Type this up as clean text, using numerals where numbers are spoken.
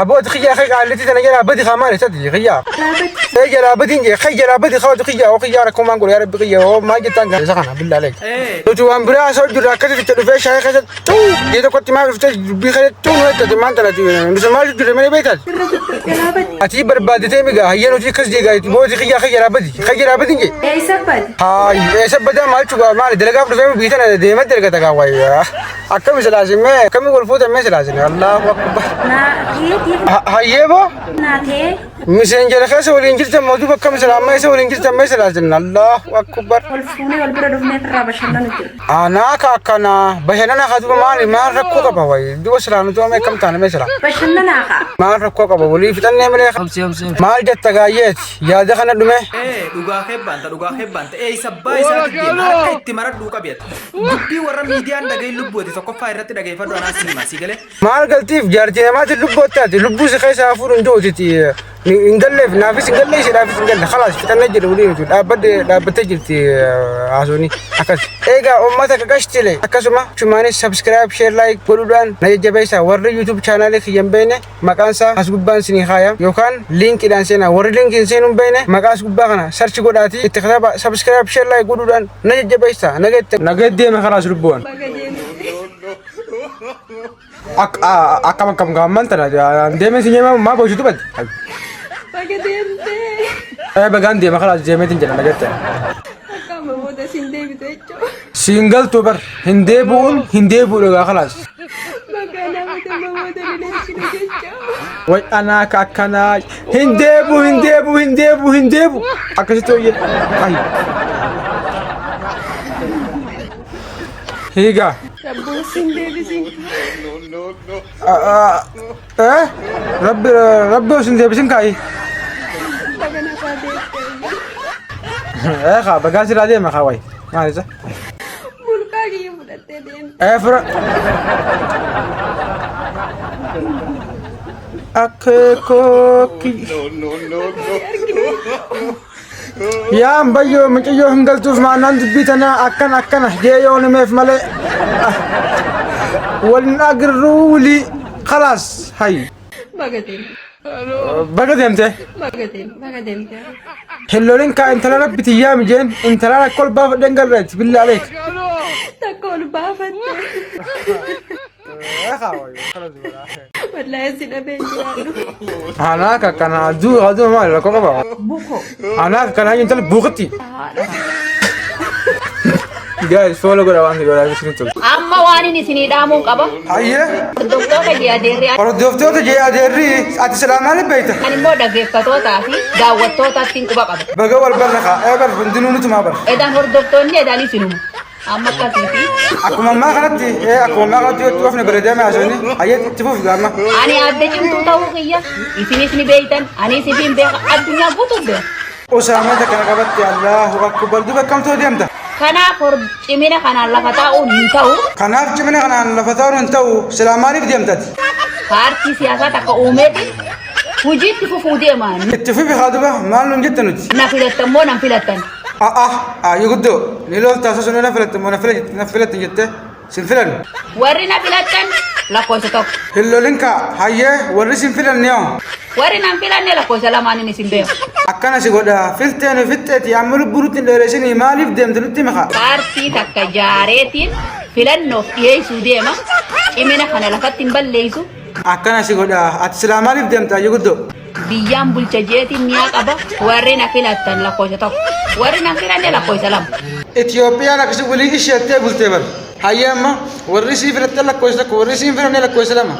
Abbooti kiyyaa kee qaallitti tana jalaa badi kaa maali sadi kiyyaa. Ee jalaa badiin jee kee jalaa badi kaa kiyyaa oo kiyyaa rakkoo maan godhu yaa rabbi kiyyaa oo maal jettaan gaa isa kana billaa leek. Nuti waan biraa osoo jirru akkasitti itti dhufee shaayii keessa tuu jee tokkotti maal dhuftee dubbii keessa tuu nu jettati maan tana nuti maal jirre malee beektaati. Ati barbaaddatee migaa hayyee nuti akkas jee gaa booti kiyyaa kee jalaa badi kee jalaa badiin jee. Eessa bade? Hayi eessa badaa maal cugaa maali dalagaaf dhufee biyya tana deemaa dalgata gaa waayee. Akkami silaasin mee akkami wal fuutan mee silaasin Allahu akbar. Naa teetiif Hayyee boo naa tee miseenjera keessa waliin jirtan moo duuba akkami silaa amma eessa waliin jirtan mee silaasin Allahu akbar. wal fuunee wal bira dhufnee irraa bashannanu jira. Anaa ka akkanaa bashannana haa duuba maali maal rakkoo qaba wayi duuba silaa nuti amma akkam taane mee silaa. Bashannanaa kaa. Maal rakkoo qaba walii fixannee malee Obsi obsi. maal jetta gaayyeeti yaada kana dhume. Ee dhugaa kee baanta dhugaa kee baanta ee isa abbaa isaatti deema harka itti maradhuu qabi ati. Dubbii warra miidiyaan dhagahin lubbuu ati tokkoffaa irratti dhageeffadhu anaan si hima si galee. Maal galtiif jaartii namaatiin lubbuu attaati lubbuu si keessaa hafuun hin jiruuti hin galleef naafis hin galle isheedhaafis hin galle khalaas fixannee jedhe walii nuti dhaabbadde dhaabbattee jirti haasofni akkas. Egaa uummata qaqashtile akkasuma chumaanis subscribe share like godhuudhaan na jajjabeessa warri YouTube chaanaalii kiyya hin beekne maqaan isaa as gubbaan sinii kaaya yookaan liinkiidhaan seenaa warri liinkiin seenuu hin beekne maqaa as gubbaa kana search godhaatii itti kataba subscribe share like godhuudhaan na jajjabeessa nagatti nagatti deeme khalaas lubbuwan. Akkam akkam gaamman tana deeme si nyeema maa booshitu badi. Baga deemtee. Eh bagaan deema khalaas deemeetiin jedha nagatti. Akka amma booda siin deebite jechuudha. Siin galtu bar hin deebi'uun hin deebi'u dhugaa khalaas. Baga nama amma booda ni arginu jechuudha. Way anaa ka akkanaa hin deebi'u hin deebi'u hin deebi'u hin deebi'u akkasitti hojii. Ay. Hiigaa. Rabbuun siin deebisin. Eh rabbi rabbi osoo hin deebisin kaa'i. Baga nagaa deemtee. Eh kaa bagaa sirraa deema kaa wayi. Maal isa? Mulqaa kiyya fudhattee deemte. Eh fira. Akeekooki. Yaa ambayyoo mucayyoo hin galtuuf maanaan dubbii tanaa akkan akkana jee yoo nimeef malee waliin agirruu wulii khalaas hay. Baga deemte. Baga deemte. Baga deemte. Baga deemte. Hin lolin kaa intala rabbi tiyyaa mijeen intala rakko ol baafadheen garreeti billaa aleek. Takka ol baafatte. Wallaahi si dhabee hin jiraadhu. Anaa ka kana aduu aduu maal rakkoo qaba. Buko. Anaa ka kana intala buuqatti. Haadha. Guys follow godha waan godhaa isin tolu. Amma waan inni isinii dhaamuun qaba. Hayyee. Hordoftoota ji'adeerri Hordoftoota ji'adeerri ati silaa maaliif beekta? ani immoo dhaggeeffatootaa fi daawwattootaatti hin quba qaba. Baga wal barra kaa ee bar hundinuu nutumaa bar. Edaan hordoftoonni edaan isinuma. Amma akkasiiti. Akkuma ammaa kanatti ee akkuma ammaa kanatti yoo itti fufne bareedaa haasofni hayyee itti fufi gaamma. Ani aadde cimtuu ta'uu kiyya isinis ni beeytan anis isin beeka addunyaa guutuun beeka. Usaama takka qabatte Allahu akbar duba akkamtoo deemta. Kanaaf cimina kanaan lafa taa'uun hin ta'u. Kanaaf cimina kanaan lafa taa'uun hin ta'u silaa maaliif deemtati? Paartii siyaasaa takka uumeeti hojiitti fufuu deema. Itti fufi haa duba maal nuun jette nuti? Na filattan moo nan filattan? A'a ayyuu guddoo ni loltaa osoo sun na filatte moo na filatte jettee sin filannu. Warri na filattan lakkoofsa tokko. Hin lolin kaa hayyee warri sin filanne hoo. Warri nan filanne lakkoofsa lamaan inni sin beeku. Akkana si godha filtee nu fixxeeti amma lubbuu nutti hin dheeressinii maaliif deemte nutti himi kaa. Paartii takka jaareetiin filannoof dhiyeessuu deema. Cimina kana lafatti hin balleessu. Akkana si godha ati silaa maaliif deemta ayyuu guddoo. Biyyaan bulcha jeetiin mi'a qaba. Warri na filattan lakkoofsa tokko. Warri na filanne lakkoofsa lama. Itiyoophiyaan akkasi walii isheettee bultee bar. Hayyee amma warri sii filattan lakkoofsa tokko warri sii hin filanne lakkoofsa lama.